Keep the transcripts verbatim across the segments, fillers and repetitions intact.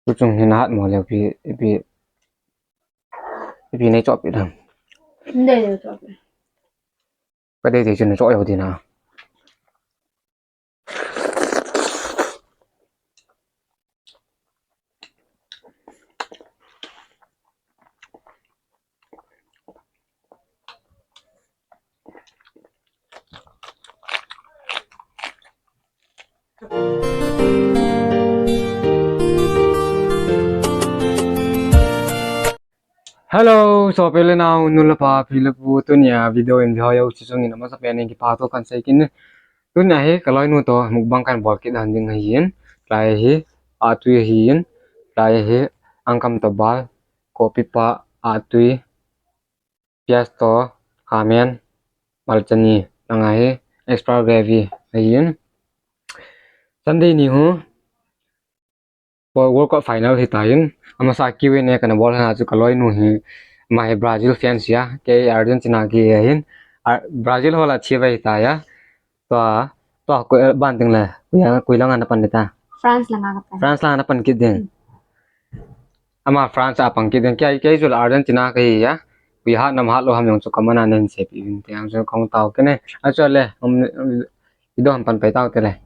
Tuchung hi nahat mo leh pi, pi, pi nei choh pi dam. Nei, nei choh pi. Ka dei dei chun na choh lou ding na. Hello, sopi le nao, nu le pa, pi le pu, tunia video in video ho chungin amasapen in kipa thu kahin sei kit e. Tunia hi kaloinu toh mukbang kahin bol kit dan ding ahin. Lai hi, atui ahin. Lai hi, angkam toh bal, kopi pa, atui, piaz toh, khamen, malchani, langa hi, extra gravy ahin. Sunday ni hu, World Cup final hitan, amasa Q and A kana bol hana chu kaloinu hi, ama hi Brazil fans ahi, kei Argentina kihi ahin, Brazil ho lah a thi ahitai. Tua, tua koi, ban ding le, koi, koi langa napan ding ta. France langa kapan. France langa napan kit ding. Hmm. Ama France a pan kit ding, kei, kei chu Argentina kahi a. Koi hat nam hat lou ham jong chu comment a nahin seipeh uvin te, ang chu kong tao kene. Achu le, um, video ham pan pai tao te le.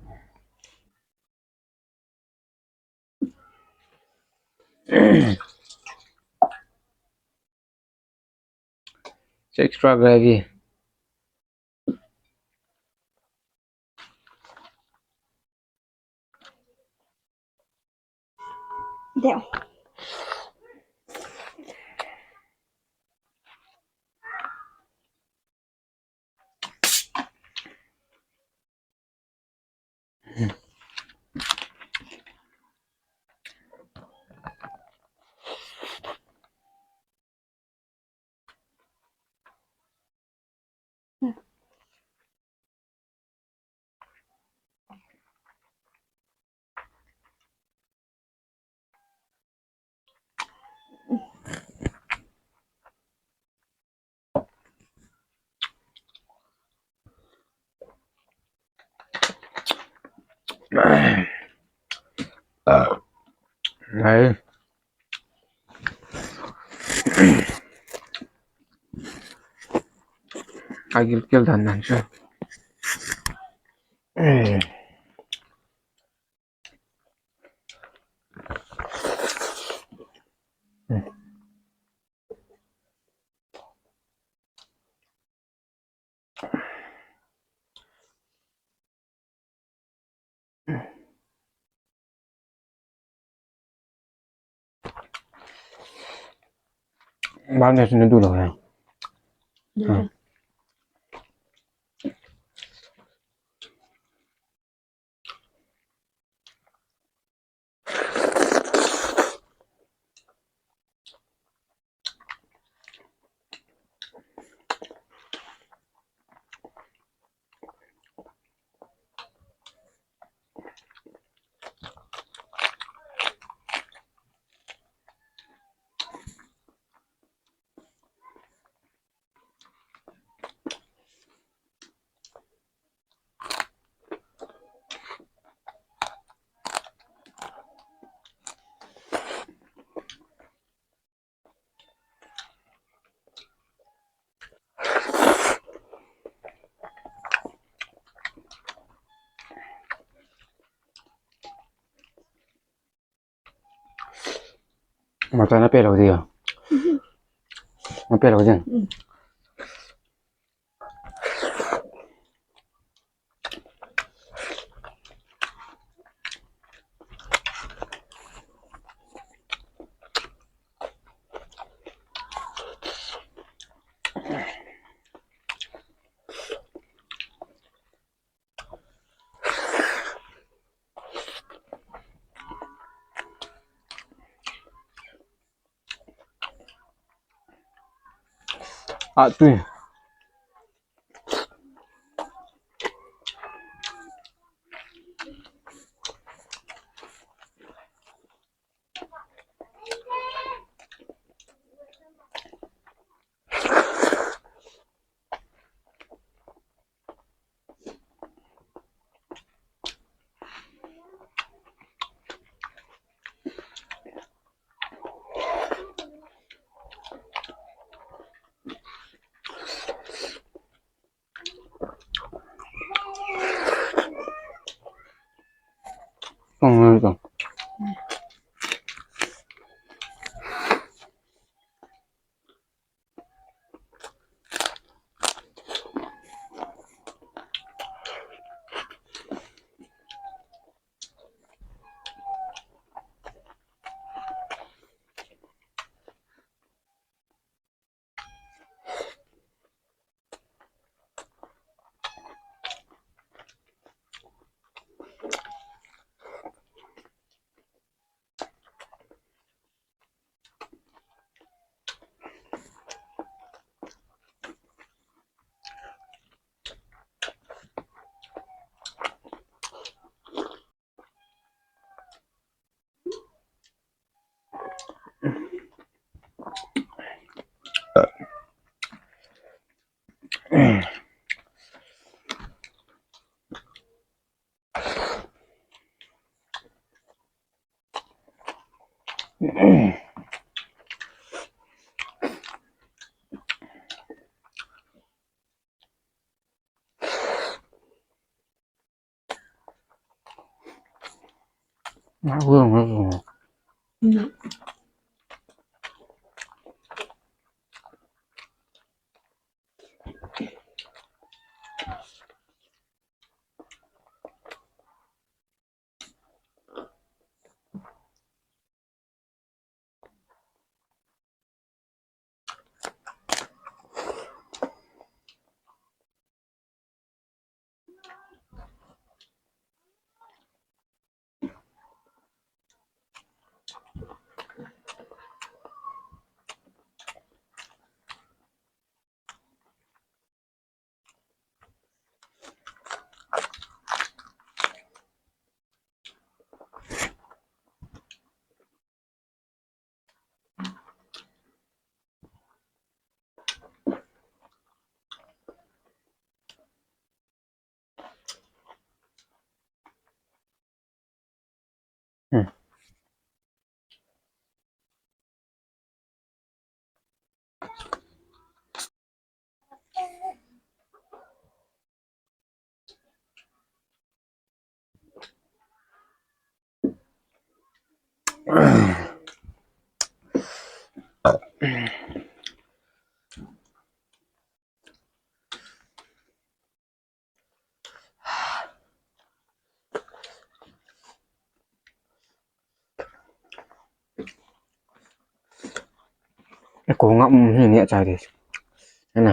Extra gravy. Deo. Ai. Agil kel dan nan chu. Eh. Ban ne sini dulu ya. Hmm. Mata na pelo dia. Na pelo dia. Ah, tu. Kong ngai kong. Ko ngam hi ni a chai de. Ana.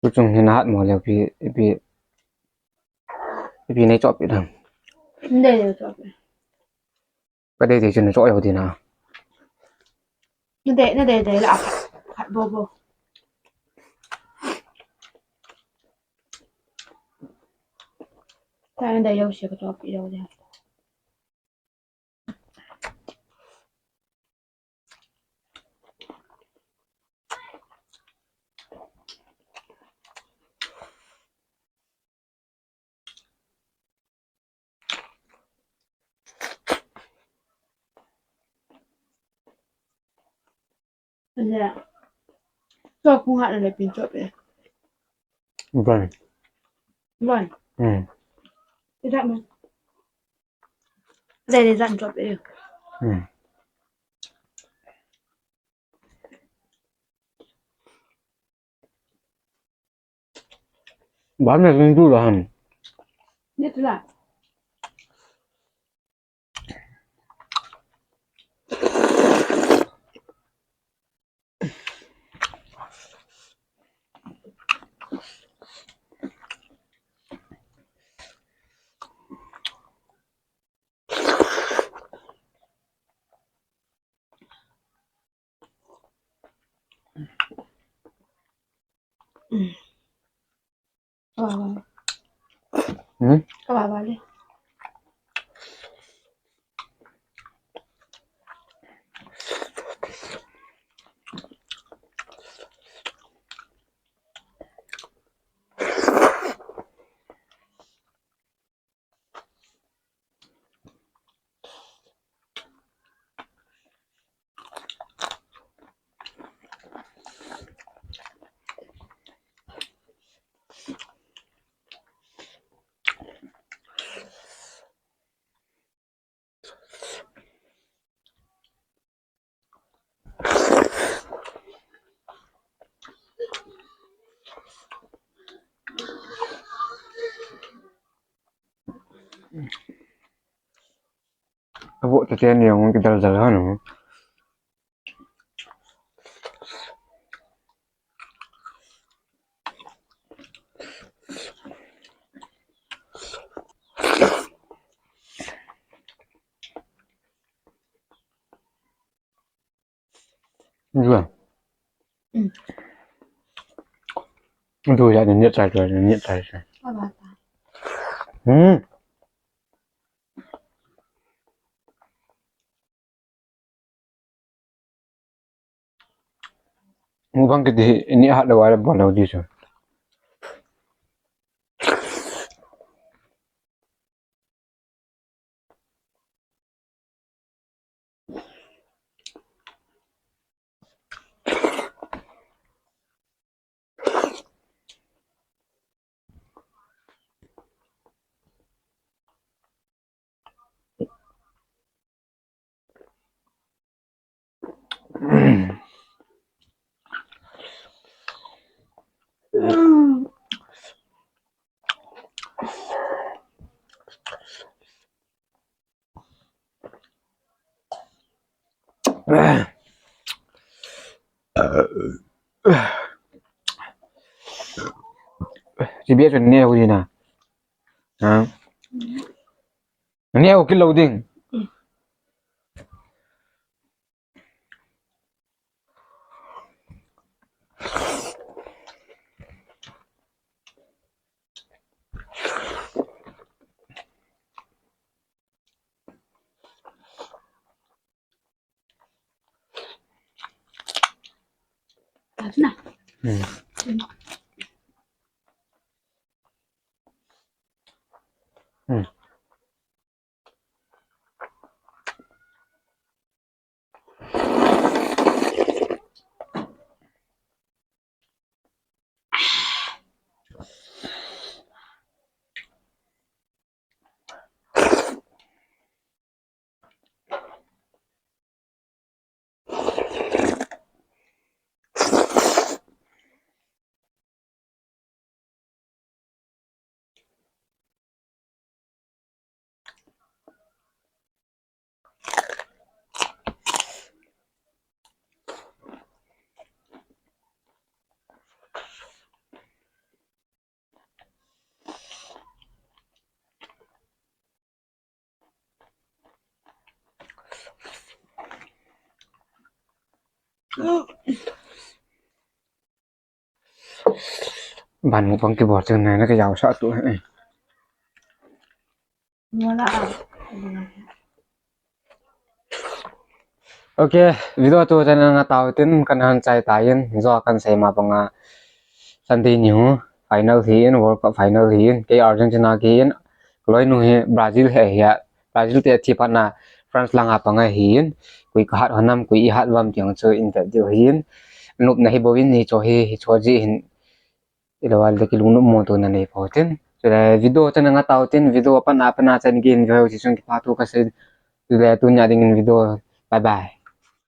Tuchung hi nahat mo le pi, pi, pi nei chop pi dang. Nei nei chop pi. Ka dei dei chun na chop yo di na. Na dei, na dei dei la khat, khat bo bo. Ta na dei yo si ka chop pi yo di. Ane. Tua kung hat na le pin chop e. Bon. Bon. Hmm. Ijat mo. Dei dei jan chop e. Hmm. Ba me rin du la han. Ni tu la. Kava vale. Hmm? Kava vale. Abo tete ni ang kidal dal hanu. Dua. Dua ya ni ni tai dua ni ni tai. Hmm. Mukbang kiti hi ini hat lou a le bol lou di chu. T B S ne hu na. Ha? Ne hu kilou ding. Tadna. Hmm. Hmm. Ban mukbang kibol chun nai na ka jao sa tu. Wala a. Ok, video tu channel nga tau tin kan han chai ta in, jo kan sei ma banga Sunday ni hu final hi in, World Cup final hi in, kei Argentina ki in, kaloi nu hi Brazil hi hi a, Brazil te thi pat na France langa panga hi in, kui ka hat honam, kui i hat vam tiang chu in vet diu hi in, nop na hi bo in hi cho hi, hi cho ji hin, Ilo al de kilung no mo to na nei po tin. Chule video chana nga tau tin, video pan a pan a chan gin video chi chung ki pa tu ka sei. Chule tunia ding in video. Bye bye.